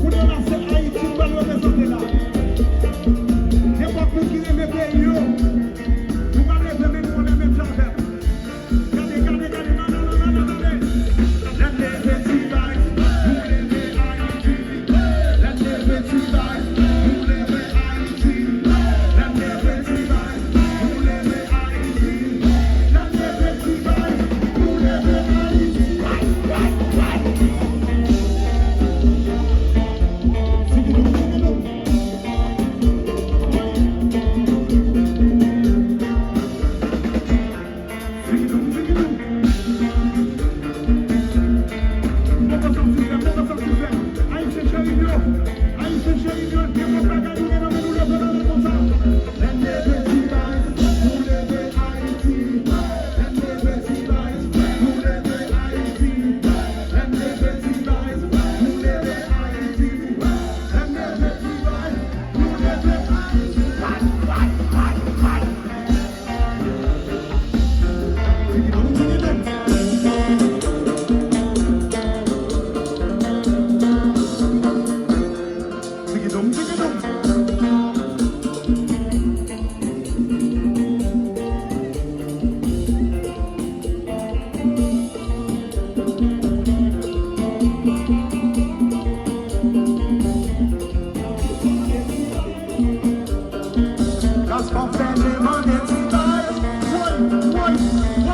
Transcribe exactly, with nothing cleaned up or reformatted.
Kounye a la, se Ayiti m pral reprezante la. Nenpòt moun ki renmen peyi yo, nou pral leve men nou anlè menm jan avè m. Gade, gade, gade, nan, nan, nan, nan, nan, gade. N ap leve ti vayb, nou leve Ayiti. N ap leve ti vayb, nou leve Ayiti. N ap leve ti vayb, nou leve Ayiti. N ap leve ti vayb, nou leve Ayiti. Gaspard Fèmen mande ti vayb. Woy, woy.